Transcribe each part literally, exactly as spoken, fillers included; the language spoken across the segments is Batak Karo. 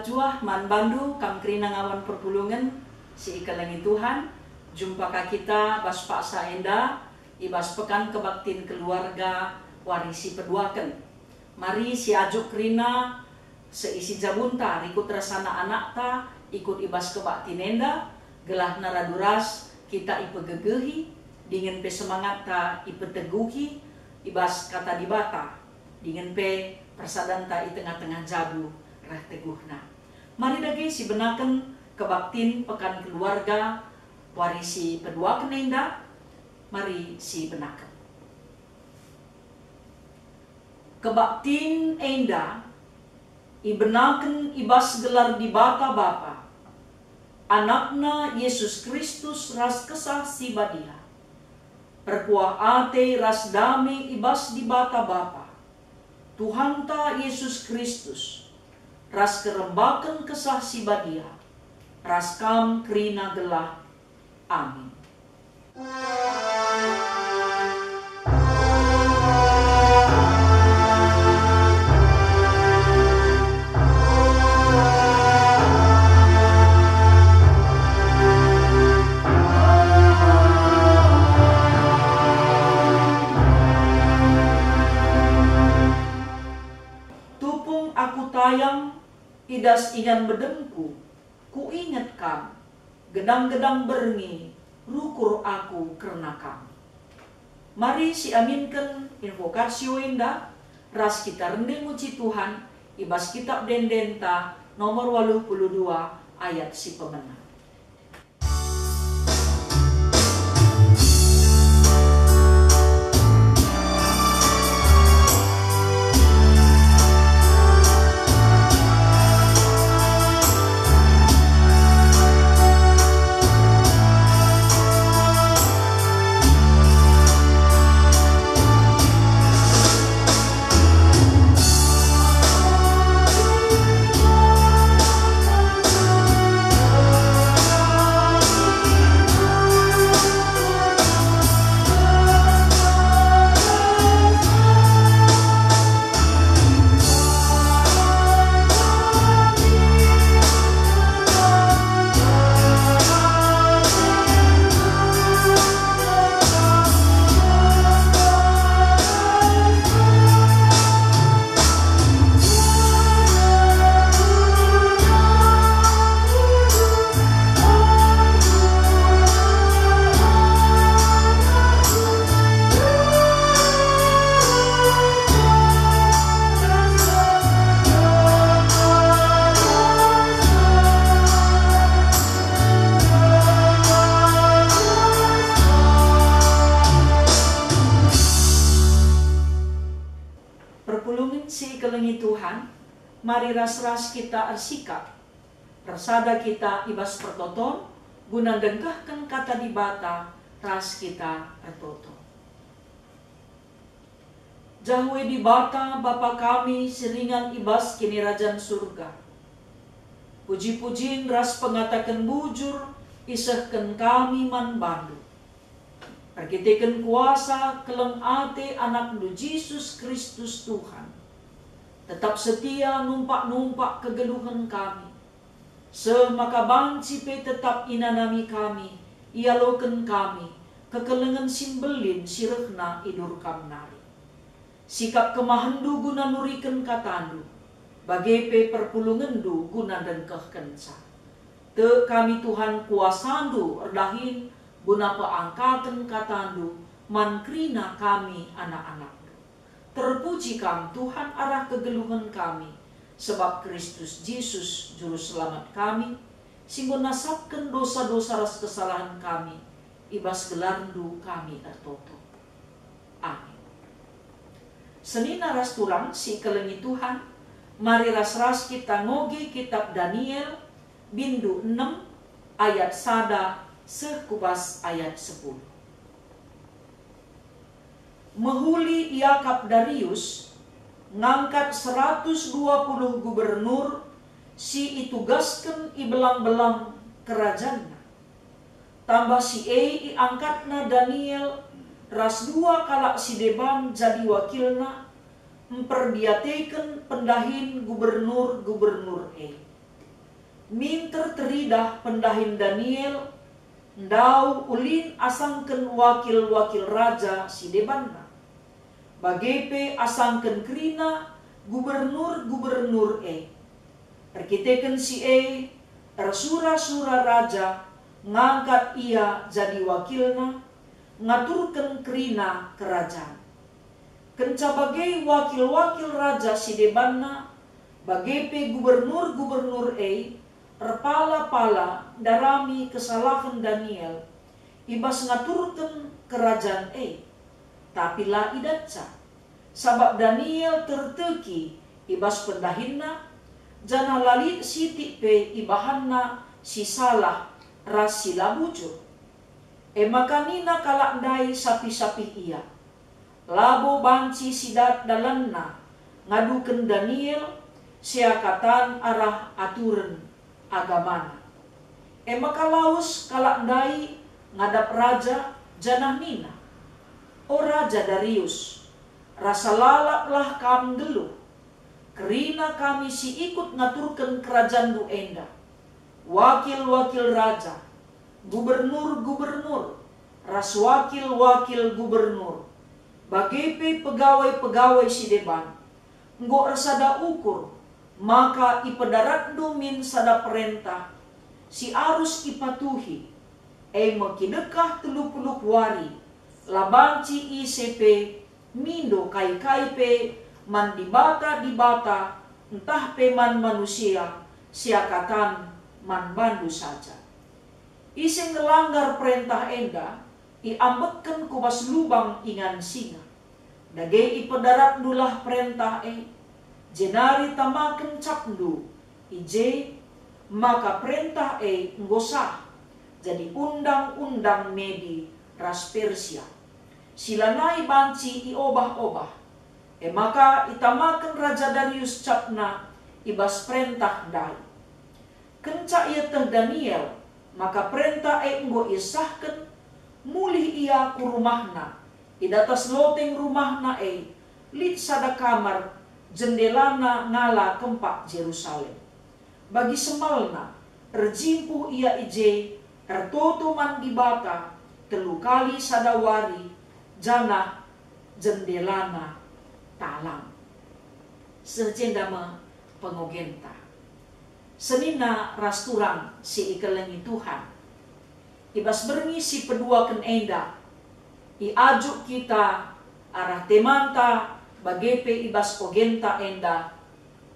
Juah man bandu kam kerina ngawan perpulungen si ikelengi Tuhan, jumpa ka kita bas paksa enda i bas Pekan Kebaktin Keluarga wari si peduaken. Mari siajuk kerina seisi jabunta rikut ras anak-anakta ikut i bas kebaktin enda, gelah radu ras kita ipegegehi, dingen pe semangatta ipeteguhi i bas Kata Dibata, dingen pe persadanta i tengah-tengah jabu reh teguhna. Mari dage sibenaken kebaktin Pekan Keluarga wari si peduaken enda, mari sibenaken. Kebaktin enda ibenaken i bas gelar Dibata Bapa, AnakNa Jesus Kristus ras Kesah Si Badia. Perkuah ate ras dame i bas Dibata Bapa, Tuhanta Jesus Kristus, ras kerembaken Kesah Si Badia, ras kam kerina gelah. Amin. Tupung aku tayang i das ingan medemku, kuinget Kam, gedang-gedang berngi rukur aku kerna Kam. Mari siaminken invokasio enda ras kita rende muji Tuhan i bas Kitap Ende-endenta nomor waluh puluh dua ayat si pemena. Perpulungen si ikelengi Tuhan, mari ras-ras kita ersikap. Ersada kita i bas pertoton, guna ndengkehken Kata Dibata ras kita ertoto. Jahwe Dibata, Bapa kami si ringan i bas Kinirajan Surga, puji-pujin ras pengataken bujur isehken kami man baNdu. Erkiteken kuasa keleng ate AnakNdu Jesus Kristus Tuhan, tetap setia numpak-numpak kegeluhen kami, seh maka banci pe tetap inanami kami, ialoken kami kekelengen si mbelin si rehna i bas Kam nari. Sikap kemahenNdu guna nuriken KataNdu, bage pe perpulungenNdu guna ndengkehkenca. Tek kami, Tuhan, kuasaNdu erdahin guna peangkaken KataNdu man kerina kami anak-anakNdu. Terpuji Kam, Tuhan, arah kegeluhen kami, sebab Kristus Jesus, Juru Selamat kami, si enggo nasapken dosa-dosa ras kesalahen kami, i bas gelarNdu kami ertoto. Amin. Senina ras turang si ikelengi Tuhan, mari ras-ras kita ngoge Kitap Daniel, bindu enem, ayat sada seh ku bas ayat sepuluh. Mehuli iakap Darius ngangkat seratus dua puluh gubernur si itugasken i belang-belang kerajanna. Tambah si e iangkatna Daniel ras dua kalak si deban jadi wakilna mperdiateken pendahin gubernur-gubernur e. Minter teridah pendahin Daniel ndauh ulin asangken wakil-wakil raja si debanna, bage pe asangken kerina gubernur-gubernur e. Erkiteken si e, ersura-sura raja ngangkat ia jadi wakilna, ngaturken kerina kerajan. Kenca bage wakil-wakil raja si debanna, bage pe gubernur-gubernur e, erpala-pala ndarami kesalahen Daniel i bas ngaturken kerajan e, tapi la idatca, sabap Daniel terteki i bas pendahinna, janah la lit sitik pe ibahanna si salah ras si la bujur. E maka nina kalak ndai sapih-sapih ia, "Labo banci si dat dalanna ngaduken Daniel seakatan arah aturen agamana." E maka lawes kalak ndai ngadap raja janah nina, "O Raja Darius, rasa lalaplah kam nggeluh. Kerina kami si ikut ngaturken kerajanndu enda, wakil-wakil raja, gubernur-gubernur, ras wakil-wakil gubernur, bage pe pegawai-pegawai si deban, enggo ersada ukur maka ipedaratndu min sada perentah si arus ipatuhi, e me kidekah telu puluh wari, la banci ise pe mindo kai-kai pe man dibata-dibata ntah pe man manusia, seakatan man bandu saja. Ise ngelanggar perentah enda, iambekken ku bas lubang ingan singa. Dage ipedaratndulah perentah e, jenari tamaken capndu i je, maka perentah e enggo sah jadi undang-undang Medi ras Persia, si lanai banci iobah-obah. E maka itamaken Raja Darius capna i bas perentah ndai. Kenca ieteh Daniel maka perentah e enggo iesahken, mulih ia ku rumahna. I datas loteng rumahna e lit sada kamar, jendelana ngala kempak Jerusalem. Bagi semalna, erjimpuh ia i je, ertoto man Dibata telu kali sada wari, janah jendelana talang. Seh jenda me pengogenta. Senina ras turang si ikelengi Tuhan. I bas berngi si peduaken enda, iajuk kita arah temanta bage pe i bas ogenta enda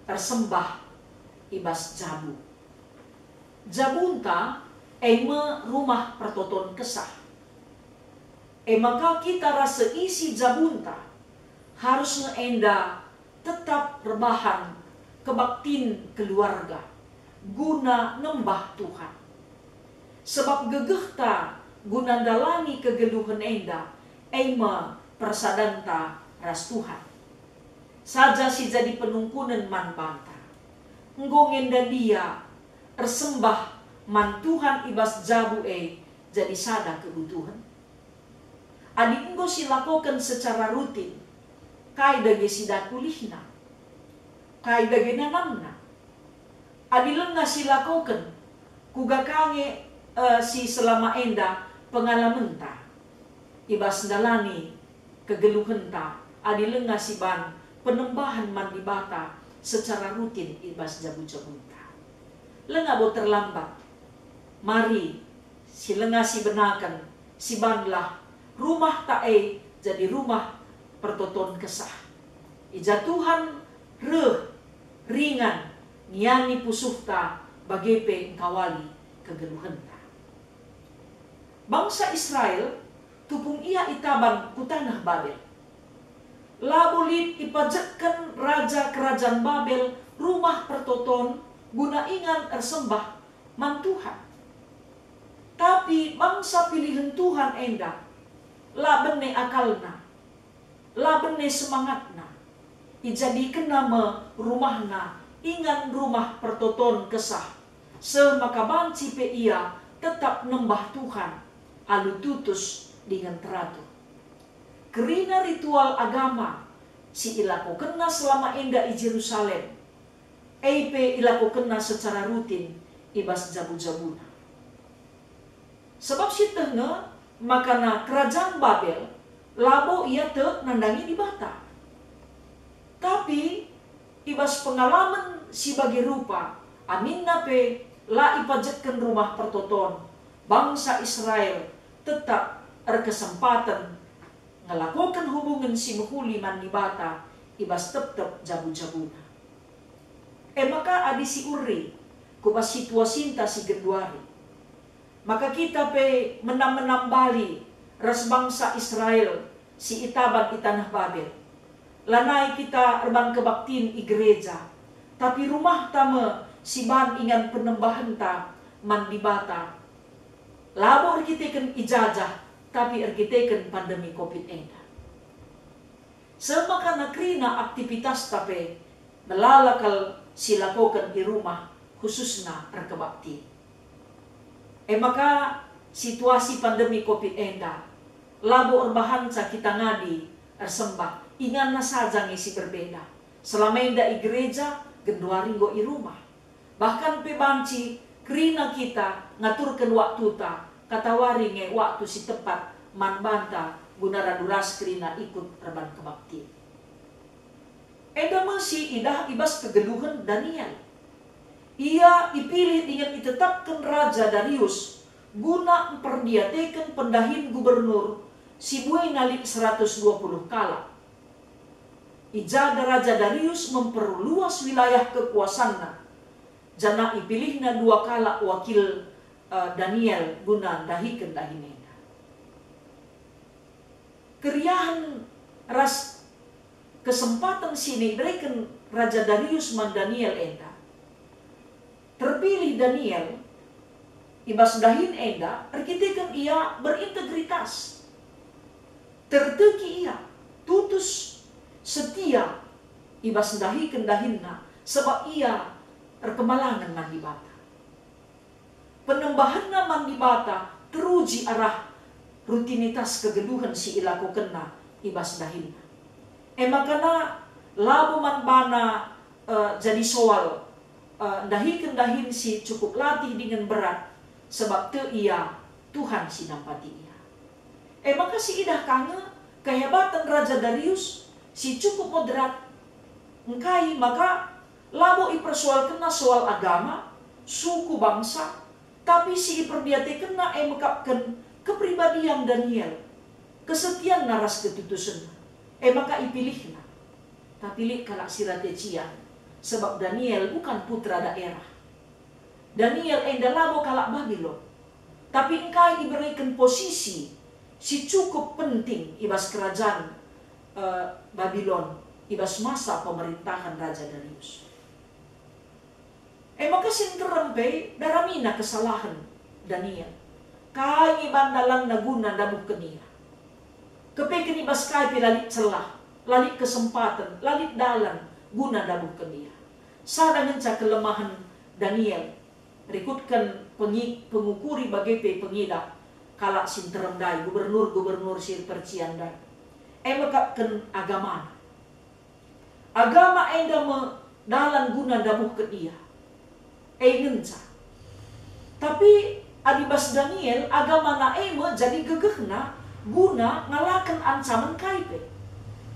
ersembah i bas jabu. Jabunta e me Rumah Pertoton Kesah. E maka kita ras seisi jabunta harus nge enda tetap erbahan kebaktin keluarga guna nembah Tuhan. Sebab gegehta guna ndalani kegeluhen enda e me persadanta ras Tuhan. Saja si jadi penungkunen man banta. Enggo nge ndadia ersembah man Tuhan i bas jabu e jadi sada kebutuhen? Adi enggo silakoken secara rutin, kai dage si dat ulihna? Kai dage nanamna? Adi langa silakoken, kuga ka nge, eh, si selama enda pengalamenta i bas ndalani kegeluhenta adi langa siban penembahen man Dibata secara rutin i bas jabu-jabunta? Langa bo terlambat. Mari, si langa sibenaken, sibanlah rumahta e jadi rumah pertoton kesah. I ja Tuhan reh ringan ngiani pusuhta bage pe engkawali kegeluhenta. Bangsa Israel tupung ia itaban ku taneh Babel. Labo lit ipajekken raja kerajan Babel rumah pertoton guna ingan ersembah man Tuhan. Tapi bangsa pilihen Tuhan enda la bene akalna, la bene semangatna. Ijadikenna me rumahna ingan rumah pertoton kesah, seh maka banci pe ia tetap nembah Tuhan alu tutus dingen teratur. Kerina ritual agama si ilakokenna selama enda i Jerusalem, e pe ilakokenna secara rutin i bas jabu-jabuna. Sebab sieteh nge makana kerajaan Babel labo ia tek nandangi Dibata. Tapi i bas pengalamen si bage rupa, aminna pe la ipajetken Rumah Pertoton, bangsa Israel tetap erkesempaten ngelakoken hubungen si mehuli man Dibata i bas tep-tep jabu-jabuna. E maka adi si uri ku bas situasinta si genduari, maka kita pe menam-menam bali ras bangsa Israel si itaban i taneh Babel. Lanai kita erban kebaktin i gereja, tapi rumahta me si ban ingan penembahenta man Dibata, labo erkiteken ijajah, tapi erkiteken pandemi covid enda. Seh maka kerina aktivitasta pe melala kal si lakoken i rumah, khususna erkebaktin. E maka situasi pandemi covid enda labo erbahanca kita ngadi ersembah, inganna saja nge si berbeda. Selama enda i gereja, genduari enggo i rumah. Bahkan pe banci kerina kita ngaturken waktuta, katawari nge waktu si tepat man banta guna radu ras kerina ikut erban kebaktin. Enda me si idah i bas kegeluhen Daniel. Ia ipilih dingen itetapken Raja Darius guna mperdiateken pendahin gubernur si buena lit seratus dua puluh kalak. I jada Raja Darius memperluas wilayah kekuasanna, janah ipilihna dua kalak wakil, eh, Daniel guna ndahiken dahin enda. Keriahen ras kesempaten si ibereken Raja Darius man Daniel enda, terpilih Daniel i bas dahin enda erkiteken ia berintegritas. Terteki ia, tutus, setia i bas ndahiken dahinna, sebab ia erkemalangen man Dibata. Penembahenna man Dibata teruji arah rutinitas kegeluhen si ilakokenna i bas dahinna. E maka labo man bana, eh, jadi soal, eh, ndahiken dahin si cukup latih dingen berat, sebab tek ia Tuhan si nampati ia. E maka siidah ka nge kehebaten Raja Darius si cukup moderat, engkai maka labo ipersoalkenna soal agama, suku, bangsa, tapi si iperdiatekenna e mekapken kepribadian Daniel, kesetianna ras ketutusenna. E maka ipilihna. Tapi lit kalak si rate cian, sebab Daniel bukan putra daerah. Daniel enda labo kalak Babilon, tapi engkai ibereken posisi si cukup penting i bas kerajaan, eh, Babilon i bas masa pemerintahan Raja Darius. E maka si nterem pe daramina kesalahen Daniel. Kai nge ban dalanna guna ndabuhken ia? Kepeken i bas kai pe la lit celah, la lit kesempaten, la lit dalan guna ndabuhken ia. Sada ngenca kelemahen Daniel, rikutken pengi-, pengukuri bage pe pengidah kalak si nterem ndai, gubernur-gubernur si erpercian ndai. E mekapken agamana. Agama enda me dalan guna ndabuhken ia. E ngenca. Tapi adi bas Daniel, agamana e me jadi gegehna guna ngalaken ancamen kai pe.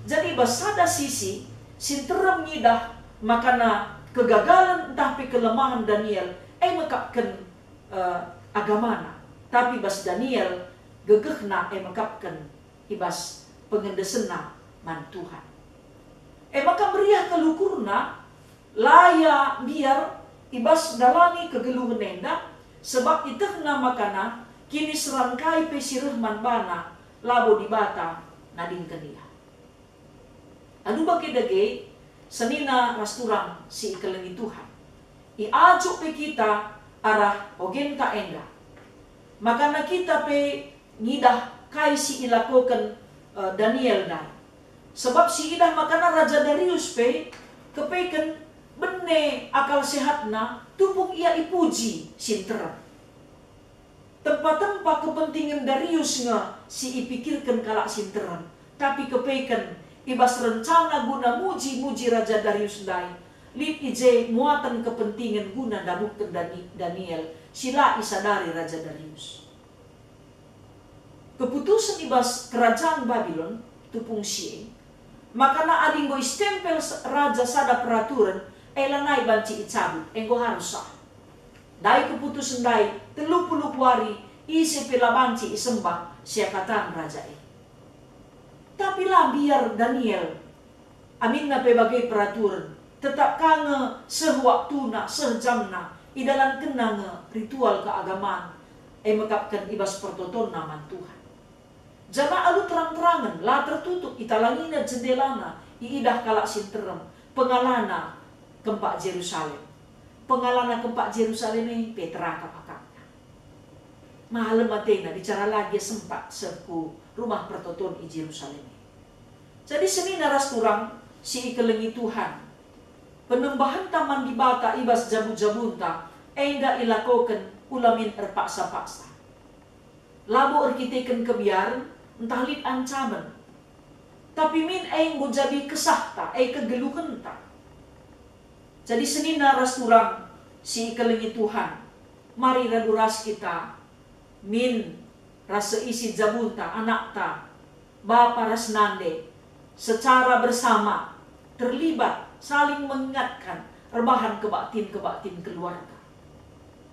Jadi bas sada sisi, si nterem ngidah makana kegagalen ntah pe kelemahen Daniel e mekapken, eh, agamana. Tapi bas Daniel, gegehna e mekapken i bas pengendesenna man Tuhan. E maka meriah kal ukurna, la ia mbiar i bas ndalani kegeluhen enda, sebab ietehna makana kiniseran kai pe si reh man bana labo Dibata nadingken ia. Alu bage dage, senina ras turang si ikelengi Tuhan, iajuk pe kita arah ogenta enda. Makana kita pe ngidah kai si ilakoken, eh, Daniel ndai. Sebab siidah makana Raja Darius pe kepeken bene akal sehatna tupung ia ipuji si nterem. Tempa-tempa kepentingen Darius nge si ipikirken kalak si nterem, tapi kepeken i bas rencana guna muji-muji Raja Darius ndai, Lit i je muaten kepentingen guna ndabuhken Dani-, Daniel si la isadari Raja Darius. Keputusen i bas Kerajaan Babilon tupung si e, makana adi enggo istempel s-, raja sada peraturen, e lanai banci icabut, enggo harus sah. Ndai keputusen ndai, telu puluh wari ise pe la banci isembah siakatan raja e. Tapi la mbiar Daniel. Aminna pe bage peraturen, tetap ka nge seh waktuna, seh jamna, idalankenna nge ritual keagaman, e mekapken i bas pertotonna man Tuhan. Janah alu terang-terangen, la tertutup, italangina jendelana, iidah kalak si nterem, pengalana kempak Jerusalem. Pengalana kempak Jerusalem e pe terakap akapna. Malem atena bicara la gia sempat seh ku rumah pertoton i Jerusalem e. Jadi senina ras turang si ikelengi Tuhan, penembahenta man Dibata i bas jabu-jabunta enda ilakoken ula min erpaksa-paksa. Labo erkiteken kebiaren ntah lit ancamen. Tapi min e enggo jadi kesahta, e kegeluhenta. Jadi senina ras turang si ikelengi Tuhan, mari radu ras kita min ras seisi jabunta, anakta, bapa ras nande, secara bersama, terlibat, saling mengingatkan, erbahan kebaktin-kebaktin keluarga.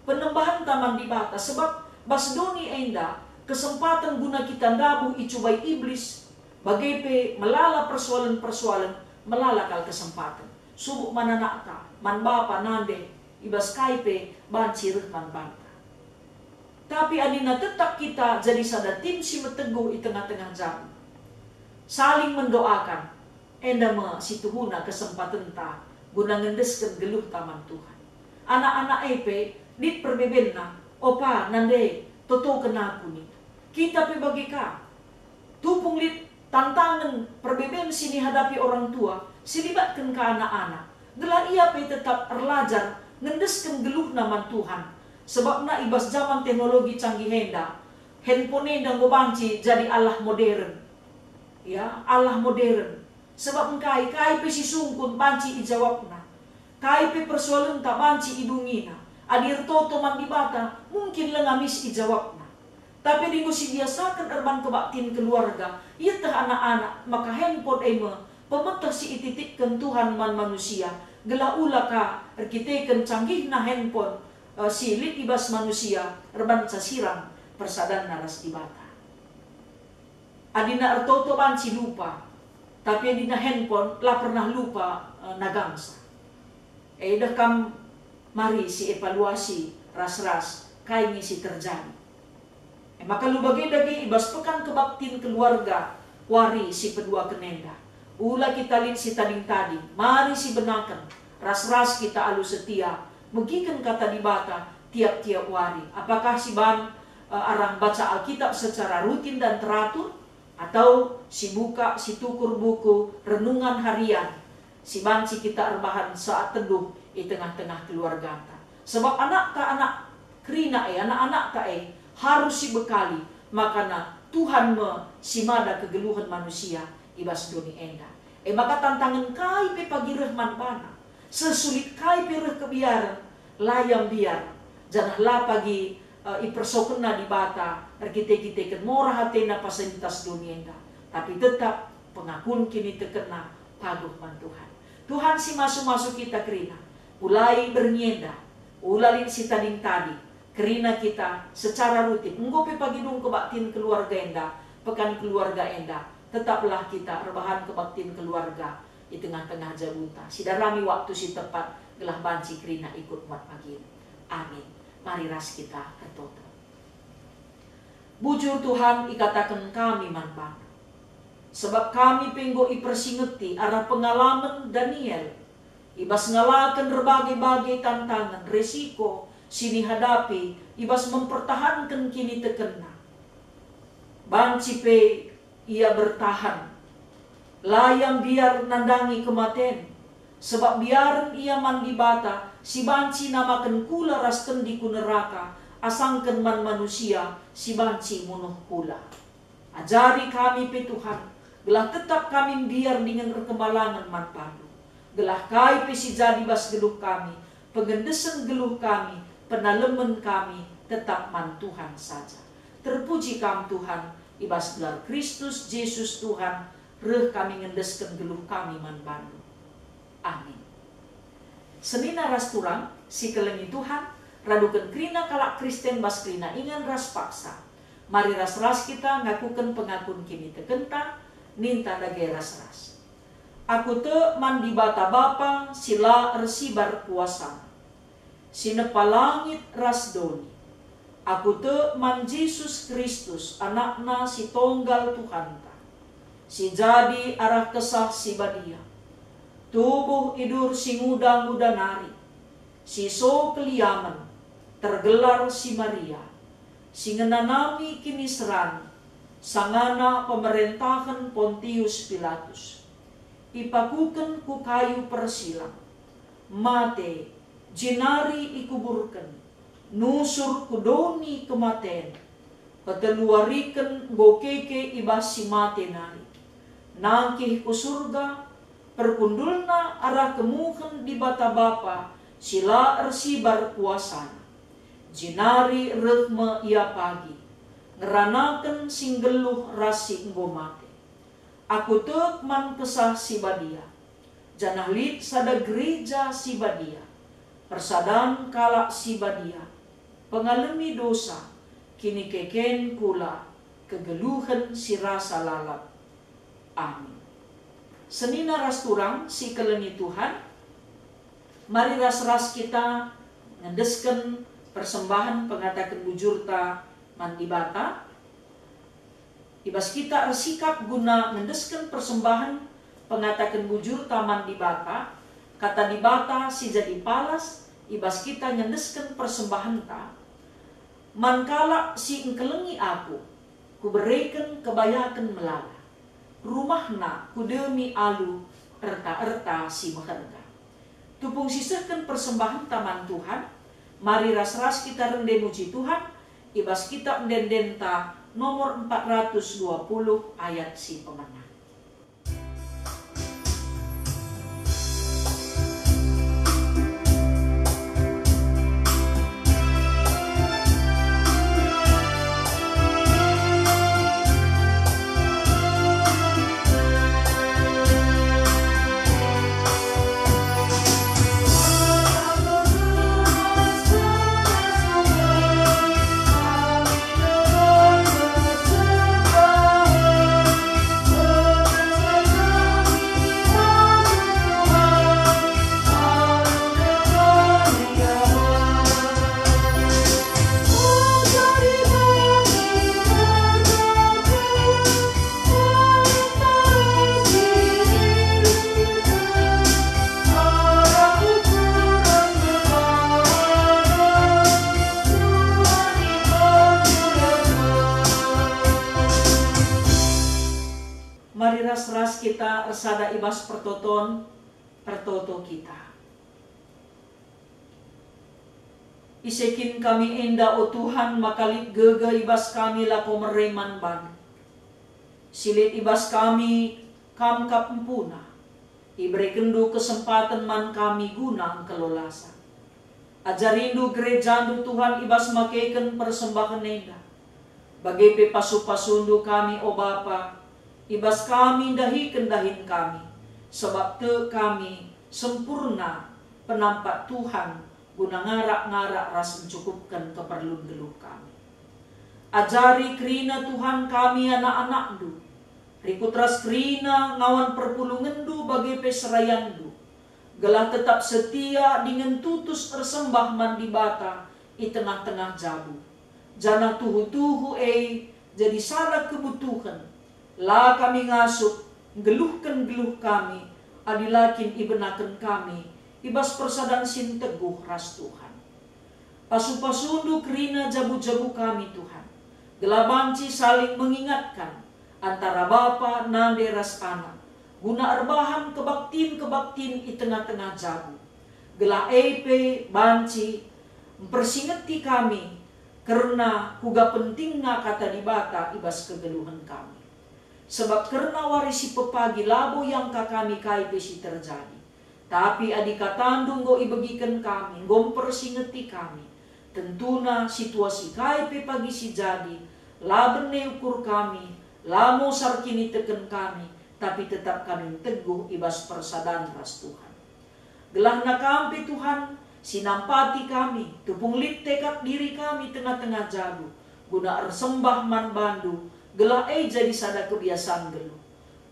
Penembahenta man Dibata, sebab bas doni enda kesempaten guna kita ndabuh icubai Iblis, bage pe melala persoalen-persoalen, melala kal kesempaten. Subuk man anakta, man bapa, nande, i bas kai pe banci reh man banta. Tapi adina tetap kita jadi sada tim si meteguh i tengah-tengah jabu, saling mendoakan, enda me si tuhuna kesempatenta guna ngendesken geluhta man Tuhan. Anak-anak e pe lit perbebenna, "Opa, nande, totoken aku," ninna. Kita pe bage ka. Tupung lit tantangen perbeben si nihadapi orang tua, si libatken ka anak-anak, gelah ia pe tetap erlajar ngendesken geluhna man Tuhan. Sebabna i bas jaman teknologi canggih enda, handphone enda enggo banci jadi Allah modern. Ya, Allah modern. Sebab engkai, kai pe si sungkun banci ijawabna. Kai pe persoalenta banci idungina. Adi ertoto man Dibata, mungkin lenga mis ijawabna. Tapi adi enggo sibiasaken erban kebaktin keluarga, ieteh anak-anak maka handphone e me pemeteh si ititipken Tuhan man manusia, gelah ula ka erkiteken canggihna handphone, eh, si lit i bas manusia erbanca sirang persadanna ras Dibata. Adina ertoto banci lupa, tapi adina handphone la pernah lupa, eh, nagangsa. E deh kam, mari si evaluasi ras-ras kai nge si terjadi. E maka alu bage dage i bas Pekan Kebaktin Keluarga wari si peduaken enda, ula kita lit si tading-tading, mari sibenaken ras-ras kita alu setia megiken Kata Dibata tiap-tiap wari. Apakah siban, eh, arah baca Alkitab secara rutin dan teratur, atau sibuka, situkur buku renungan harian si banci kita erbahan saat teduh i tengah-tengah keluargata. Sebab anakta anak kerina e, anak-anakta e harus sibekali, makana Tuhan me si mada kegeluhen manusia i bas doni enda. E maka tantangen kai pe pagi reh man bana, sesulit kai pe reh kebiaren, la ia mbiar, janah la pagi, eh, ipersokenna Dibata erkite-kiteken murah atena fasilitas doni enda, tapi tetap pengakun kinitekenna paguh man Tuhan. Tuhan si masu-masu kita kerina, mulai berngi enda, ula lit si tading-tading, kerina kita secara rutin, enggo pe pagi dung kebaktin keluarga enda, pekan keluarga enda, tetaplah kita erbahan kebaktin keluarga i tengah-tengah jabunta, sidarami waktu si tepat gelah banci kerina ikut muat pagin. Amin. Mari ras kita ertoto. Bujur Tuhan, ikataken kami man bandu, sebab kami pe enggo ipersingeti arah pengalamen Daniel i bas ngalaken erbage-bage tantangen, resiko si nihadapi i bas mempertahanken kinitekenna. Banci pe ia bertahan. La ia mbiar nandangi kematen, sebab mbiaren ia man Dibata si banci namaken kula ras tendi ku neraka, asangken man manusia si banci munuh kula. Ajari kami pe, Tuhan, gelah tetap kami mbiar dingen erkemalangen man bandu. Gelah kai pe si jadi bas geluh kami, pengendesen geluh kami, penalemen kami tetap man Tuhan saja. Terpuji Kam Tuhan, i bas gelar Kristus Jesus Tuhan, reh kami ngendesken geluh kami man Bandu. Amin. Senina ras turang si kelengi Tuhan, raduken kerina kalak Kristen bas kerina ingan ras paksa. Mari ras-ras kita ngakuken pengakun kinitekenta, ninta dage ras-ras. Aku tek man Dibata Bapa si la ersibar kuasana, si nepa langit ras doni. Aku tek man Jesus Kristus, AnakNa si tonggal Tuhanta, si jadi arah Kesah Si Badia, tubuh idur si nguda-nguda nari, si so keliamen, tergelar si Maria, si ngenanami kiniseran sangana pemerentahen Pontius Pilatus. Ipakuken ku kayu persilang, mate, jenari ikuburken, nusur ku doni kematen, peteluariken enggo keke i bas si mate nari, nangkih ku Surga, perkundulna arah kemuhen Dibata Bapa si la ersibar kuasana, jenari reh me Ia pagi, ngeranaken si nggeluh ras si enggo mate. Aku tek man Kesah Si Badia, janah lit sada gereja si badia, persadan kalak si badia, pengalemi dosa, kinikeken kula, kegeluhen si rasa lalap. Amin. Senina ras turang si kelengi Tuhan, mari ras-ras kita ngendesken persembahen pengataken bujurta man Dibata. I bas kita ersikap guna ngendesken persembahen pengataken bujurta man Dibata, Kata Dibata si jadi palas i bas kita ngendesken persembahenta, "Man kalak si engkelengi Aku, Kubereken kebayaken melala, rumahna Kudemi alu erta-erta si meherga." Tupung sisehken persembahenta man Tuhan, mari ras-ras kita rende muji Tuhan i bas Kitab Ende-endenta nomor empat ratus dua puluh ayat si pemena. Mari ras-ras kita ersada i bas pertoton, pertoto kita. Ise kin kami enda, o Tuhan, maka lit gegeh i bas kami lako mere man Bandu? Si lit i bas kami, Kam kap empuna. IberekenNdu kesempaten man kami guna engkelolasa. AjariNdu gerejaNdu, Tuhan, i bas makeken persembahen enda. Bage pe pasu-pasuNdu kami, o Bapa, i bas kami ndahiken dahin kami, sabap tek kami sempurna penampat Tuhan guna ngarak-ngarak ras ncukupken keperlun geluh kami. Ajari kerina, Tuhan, kami anak-anakNdu, rikut ras kerina ngawan perpulungenNdu bage pe serayanNdu, gelah tetap setia dingen tutus ersembah man Dibata i tengah-tengah jabu. Janah tuhu-tuhu e jadi sada kebutuhen. La kami ngasup nggeluhken geluh kami, adi la kin ibenaken kami i bas persadan si nteguh ras Tuhan. Pasu-pasuNdu kerina jabu-jabu kami, Tuhan, gelah banci saling mengingatkan antara bapa, nande, ras anak, guna erbahan kebaktin-kebaktin i tengah-tengah jabu. Gelah e pe banci mpersingeti kami kerna kuga pentingna Kata Dibata i bas kegeluhen kami. Sebab kerna wari si pepagi labo iangka kami kai pe si terjadi. Tapi adi katandu enggo ibegiken kami, enggo mpersingeti kami, tentuna situasi kai pe pagi si jadi, la bene ukur kami, la mosar kiniteken kami, tapi tetap kami nteguh i bas persadan ras Tuhan. Gelahna Kam pe, Tuhan, si nampati kami, tupung lit tekad diri kami tengah-tengah jabu, guna ersembah man bandu, gelah e jadi sada kebiasan nggeluh.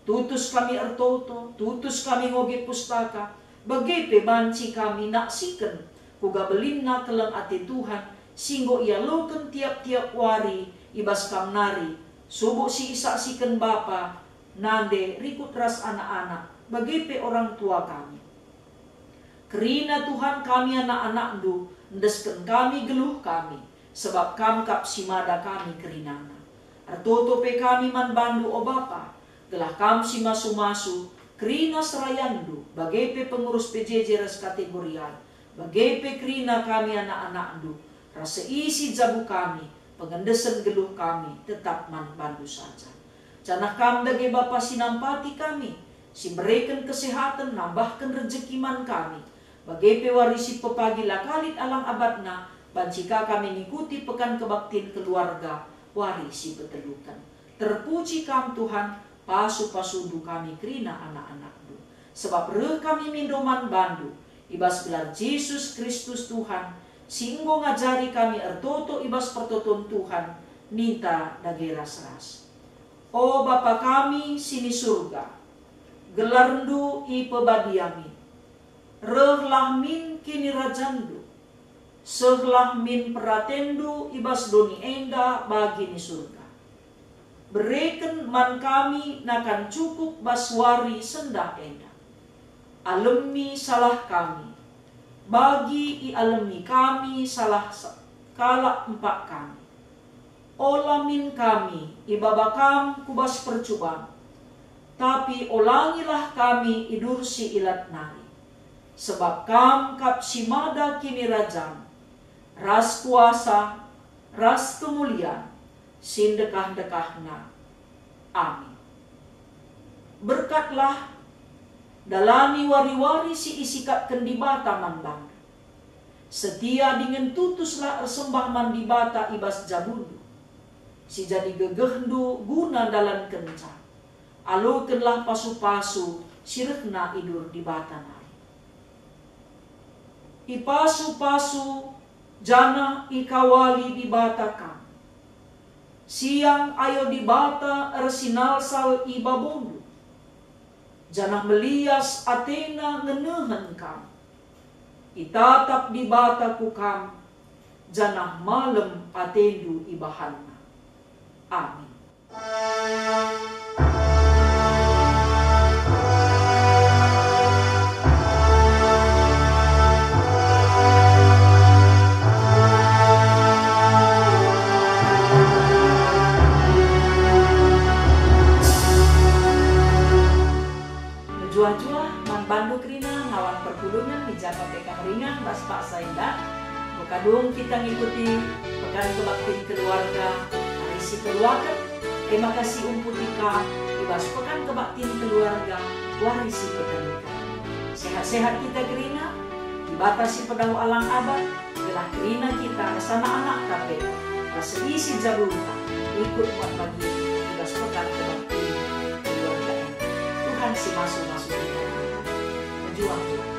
Tutus kami ertoto, tutus kami ngoge pustaka, bage pe banci kami naksiken kuga belinna keleng ate Tuhan si enggo ialoken tiap-tiap wari i bas Kam nari, subuk si isaksiken bapa, nande, rikut ras anak-anak, bage pe orang tua kami. Kerina Tuhan kami anak-anakNdu, endesken kami geluh kami, sebab Kam kap si mada kami kerinana. Ertoto pe kami man bandu, o Bapa, gelah Kam si masu-masu, kerina serayanNdu, bage pe pengurus P J J ras kategorial, bage pe kerina kami anak-anakNdu, ras seisi jabu kami, pengendesen geluh kami tetap man bandu saja. Janah Kam dage Bapa si nampati kami, si mbereken kesehaten nambahken rejeki man kami, bage pe wari si pepagi la ka lit alang abatna, banci ka kami ngikuti pekan kebaktin keluarga wari si peteluken. Terpuji Kam, Tuhan, pasu-pasundu kami kerina anak-anakNdu. Sebab reh kami mindo man bandu, i bas gelar Jesus Kristus Tuhan, si enggo ngajari kami ertoto i bas pertoton Tuhan, ninta dage ras-ras. O Bapa kami si ni Surga, gelarNdu ipebadiami. Rehlah min kinirajanNdu. Sehlah min peratenNdu i bas doni enda bagi ni Surga. Bereken man kami nakan cukup bas wari sendah enda. Alemi salah kami, bagi ialemi kami salah sa-, kalak empak kami. Ola min kami ibaba Kam ku bas percuban, tapi olangilah kami idursi ilat nari. Sebab Kam kap si mada kinirajan, ras kuasa, ras kemulian, si ndekah-ndekahna. Amin. Berkatlah, dalani wari-wari si isikapken Dibata man bandu. Setia dingen tutuslah ersembah man Dibata i bas jabundu, si jadi gegehndu guna ndalankenca. Alokenlah pasu-pasu si rehna i bas Dibata nari. Ipasu-pasu janah ikawali Dibata kam. Siang ayo Dibata ersinalsal i babondu, janah melias ateNa ngenehen kam. Itatap Dibata ku kam, janah malem atendu ibahanNa. Amin. Mejuah-juah man bandu kerina ngawan perpulungen i ja pe kam ringan bas paksa enda. Enggo kadung kita ngikuti Pekan Kebaktin Keluarga hari si peduaken, e maka si umputi kam i bas Pekan Kebaktin Keluarga wari si peteluken. Sehat-sehat kita kerina, Dibata si pedauh alang abat, gelah kerina kita ras anak-anakta pe, ras seisi jabunta, ikut muat bagi i bas Pekan Kebaktin Keluarga enda. Tuhan si masu-masu kita. Mejuah kita.